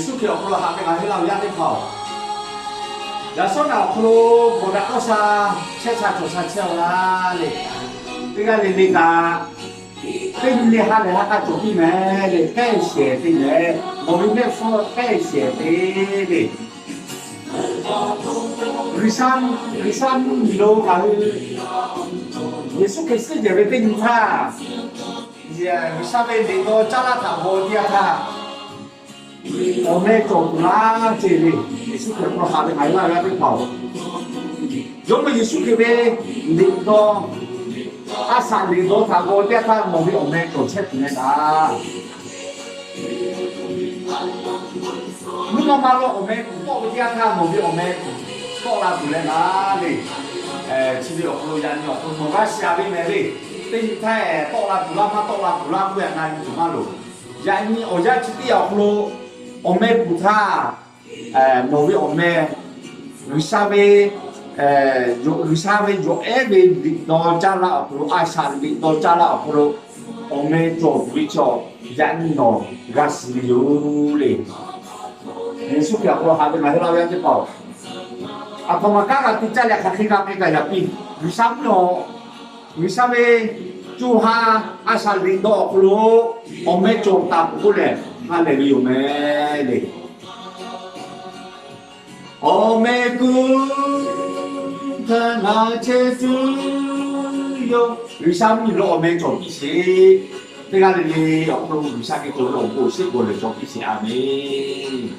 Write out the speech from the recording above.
Yeˍsuˆ Hkriꞈ awˬ hk'aw lo haꞈ ve ngaˬ hui laˇ ve yaˇ teˇ hpaˍ-oˬ, yaꞈ shawˉ naꞈ awˬ hk'aw lo bvuhꞈ daꞈ k'awˇ sha chehˇ sha cawˬ sha chehˇ-a laˇ le. Teˇ g'aˇ le le kaꞈ, teˇ nyi le ha lehˬ ha k'a cawˬ piˇ mehˍ le, kehˉ shehˍ te leh, nawˬ ve mehˆ hpfuhˇ kehˉ shehˍ te le. G'uiˬsha, G'uiˬsha mvuhˇmiˬ lo ngaˬ hui Yeˍsuˆ Hkriꞈ suhˉ jehˬ ve teˇ nyi htaˇ, G'uiˬsha ve liꞈ dawˇ caˇ laˇ htaꞈ g'aw teˇ yanˇ htaˇ, awˬ meh cawˬ tuˬ laˇ ceˇ le. Yeˍsuˆ Hkriꞈ hk'aw haꞈ ve ngaˬ hui laˇ ve yaˇ teˇ hpaˍ-oˬ, yawˇ ve Yeˍsuˆ Hkriꞈ ve liꞈ dawˇ, a shaꞈ liꞈ dawˇ htaꞈ g'aw teˇ yanˇ htaˇ nawˬ ve awˬ meh cawˬ chehˇ tuˬ leh laˇ. Mvuhˇ naw ma lo awˬ meh kuˬ tawˆ ve teˇ yanˇ htaˇ nawˬ ve awˬ meh kuˬ tawˆ la tuˬ leh laˇ le. Chi ve awˬ hk'aw lo yaꞈ nyi awˬ hk'aw lo nawˬ g'a shiˍ-a ve mehˍ le. Teˇ nyi htaˇ tawˆ la tuˬ laˇ maˇ tawˆ la tuˬ laˇ k'oˆ yaꞈ na nyi tuˬ maˇ loˍ. Yaꞈ nyi awˬ yanˇ chi teˇ yanˇ awˬ hk'aw lo awˬ meh kuˬ htaˇ, nawˬ ve awˬ meh G'uiˬsha ve, G'uiˬsha ve yawˬ ehˉ ve liꞈ dawˇ caˇ laˇ awˬ hk'aw lo, a shaꞈ liꞈ dawˇ caˇ laˇ awˬ hk'aw lo awˬ meh cawˬ tuˬ ve chaw, yaꞈ nyi nawˬ g'a shiˍ ve yoˬ le. Yeˍsuˆ Hkriꞈ awˬ hk'aw lo haꞈ ve ngaˬ hui laˇ ve yaˇ teˇ hpaˍ-oˬ, aˬ htoꞈ ma kanˉ g'a te caˇ leh hk'aˬ hk'e g'a k'ai kaꞈ yaꞈ piˇ. G'uiˬsha mvuhˇ-oˬ, G'uiˬsha ve co ha a shaꞈ liꞈ dawˇ awˬ hk'aw lo awˬ meh cawˬ taˍ peuˬ k'oˆ lehˬ, ha lehˬ ve yoˬ mehˍ le. Awˬ meh kuˬ htaꞈ ngaˬ chehˇ tuˬ yoˬ. G'uiˬsha mvuhˇmiˬ lo awˬ meh cawˬ piˇ sheˍ. Teˇ g'aˇ le le awˬ hk'aw lo G'uiˬsha geh cawˬ ve awˬ bon awˬ shinˉ bon lehˬ cawˬ piˇ sheˍ. A menˍ.